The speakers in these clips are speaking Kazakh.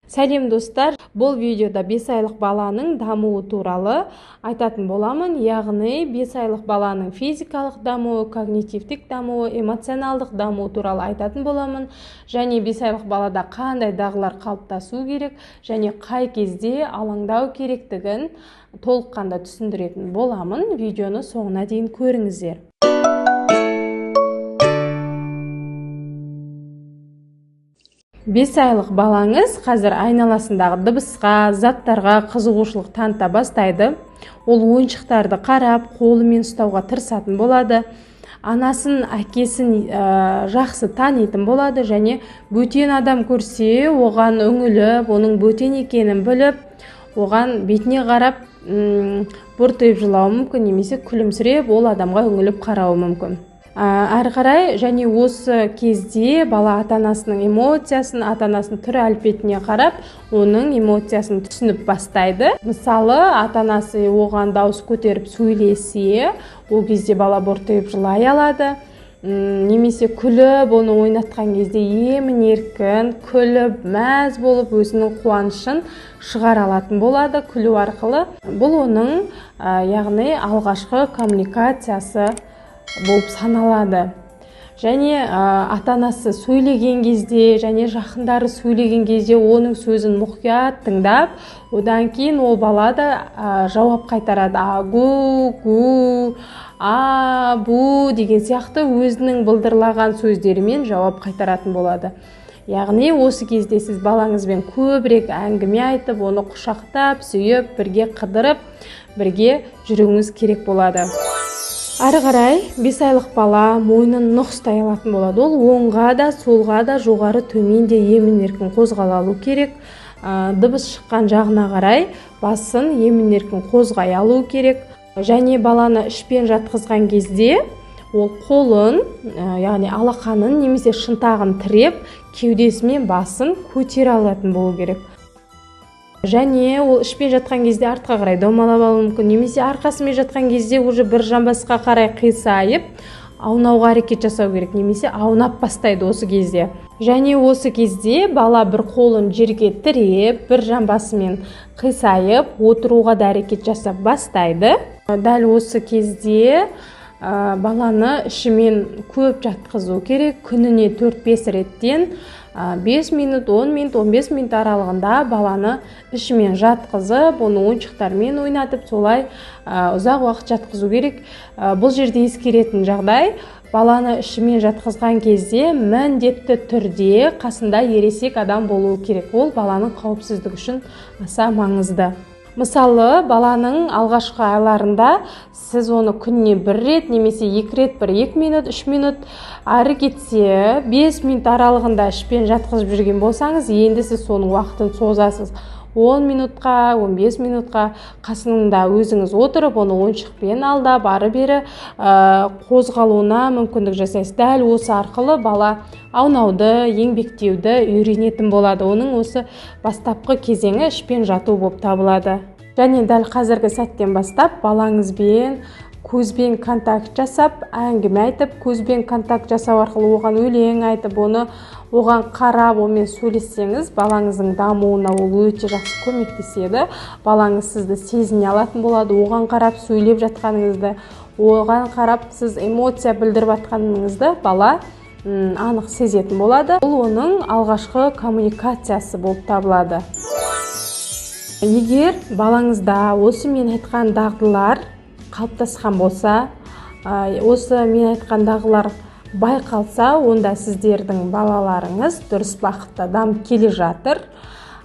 Сәлем, достар! Бұл видеода 5 айлық баланың дамуы туралы айтатын боламын. Яғни 5 айлық баланың физикалық дамуы, когнитивтік дамуы, эмоционалдық дамуы туралы айтатын боламын. Және 5 айлық балада қандай дағдылар қалыптасу керек және қай кезде алаңдау керектігін толыққанды түсіндіретін боламын. Видеоны соңына дейін көріңіздер. 5 айлық балаңыз қазір айналасындағы дыбысқа, заттарға қызығушылық таныта бастайды. Ол ойыншықтарды қарап, қолымен ұстауға тырысатын болады. Анасын, әкесін жақсы танитын болады және бөтен адам көрсе, оған үңіліп, оның бөтен екенін біліп, оған бетіне қарап, бұртиып жылауы мүмкін немесе күлімсіреп, ол адамға үңіліп қарауы мүмкін. Әрі қарай және осы кезде бала ата-анасының эмоциясын, ата-анасының түр әлпетіне қарап, оның эмоциясын түсініп бастайды. Мысалы, ата-анасы оған дауыс көтеріп сөйлесе, ол кезде бала бұртиып жылай алады. Немесе күліп, оны ойнатқан кезде емін-еркін күліп, мәз болып өзінің қуанышын шығара алатын болады күлу арқылы. Бұл оның, яғни алғашқы коммуникациясы болып саналады. Және ата-анасы сөйлеген кезде және жақындары сөйлеген кезде оның сөзін мұқият тыңдап, одан кейін ол бала да жауап қайтарады. А, гу, гу, а, бу деген сияқты өзінің былдырлаған сөздерімен жауап қайтаратын болады. Яғни осы кезде сіз балаңызбен көбірек әңгіме айтып, оны құшақтап, сүйіп, бірге қыдырып, бірге жүруіңіз керек болады. Әрі қарай 5 айлық бала мойнын нық ұстай алатын болады. Ол оңға да, солға да, жоғары, төмен де емін-еркін қозғала алу керек. Дыбыс шыққан жағына қарай басын емін-еркін қозғай алу керек. Және баланы ішпен жатқызған кезде ол қолын, яғни алақанын немесе шынтағын тіреп, кеудесімен басын көтере алатын болу керек. Және ол ішпен жатқан кезде артқа қарай домалап алуы мүмкін, немесе арқасымен жатқан кезде уже бір жамбасқа қарай қисайып, аунауға әрекет жасау керек, немесе аунап бастайды осы кезде. Және осы кезде бала бір қолын жерге тіреп, бір жамбасымен қисайып, отыруға да әрекет жасап бастайды. Дәл осы кезде баланы ішімен көп жатқызу керек. Күніне төрт-бес реттен, 5 минут, 10 минут, 15 минут аралығында баланы ішімен жатқызып, оны ойыншықтармен ойнатып, солай ұзақ уақыт жатқызу керек. Бұл жерде ескеретін жағдай, баланы ішімен жатқызған кезде міндетті түрде қасында ересек адам болуы керек. Ол баланың қауіпсіздігі үшін аса маңызды. Мысалы, баланың алғашқы айларында сіз оны күніне бір рет немесе екі рет, бір екі минут, 3 минут, ары кетсе 5 минут аралығында ішпен жатқызып жүрген болсаңыз, енді сіз соның уақытын созасыз. 10 минутқа, 15 минутқа қасында өзіңіз отырып, оны ойыншықпен алдап, ары-бері қозғалуына мүмкіндік жасайсыз. Дәл осы арқылы бала аунауды, еңбектеуді үйренетін болады. Оның осы бастапқы кезеңі ішпен жату болып табылады. Және дәл қазіргі сәттен бастап балаңызбен көзбен контакт жасап, әңгіме айтып, көзбен контакт жасау арқылы оған өлең айтып, оны оған қарап, онымен сөйлессеңіз, балаңыздың дамуына ол өте жақсы көмектеседі. Балаңыз сізді сезіне алатын болады, оған қарап сөйлеп жатқаныңызды, оған қарап сіз эмоция білдіріп жатқаныңызды бала анық сезетін болады. Бұл оның алғашқы коммуникациясы болып табылады. Егер балаңызда осы мен айтқан дағдылар қалыптасқан болса, осы мен айтқан дағдылар байқалса, онда сіздердің балаларыңыз дұрыс бағытта дамып келе жатыр.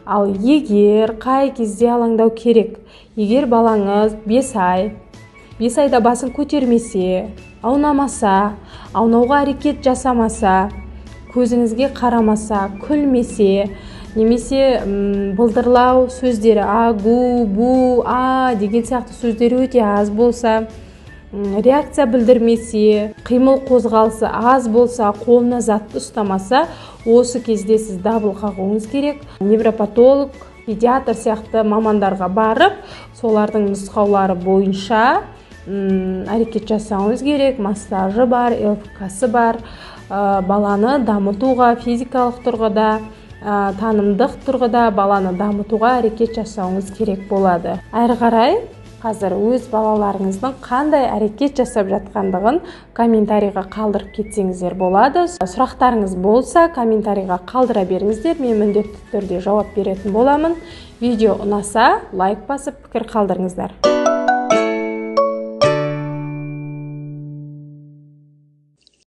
Ал егер қай кезде алаңдау керек? Егер балаңыз 5 ай, 5 айда басын көтермесе, аунамаса, аунауға әрекет жасамаса, көзіңізге қарамаса, күлмесе, немесе былдырлау сөздері а, гу, бу, а деген сияқты сөздері өте аз болса, реакция білдірмесе, қимыл қозғалысы аз болса, қолына затты ұстамаса, осы кезде сіз дабыл қағуыңыз керек. Невропатолог, педиатр сияқты мамандарға барып, солардың нұсқаулары бойынша әрекет жасауыңыз керек. Массажы бар, ЛФК-сы бар, баланы дамытуға физикалық тұрғыда, Танымдық тұрғыда баланы дамытуға әрекет жасауыңыз керек болады. Әрі қарай қазір өз балаларыңыздың қандай әрекет жасап жатқандығын комментарийға қалдырып кетсеңіздер болады. Сұрақтарыңыз болса, комментарийға қалдыра беріңіздер, мен міндетті түрде жауап беретін боламын. Видео ұнаса, лайк басып, пікір қалдырыңыздар.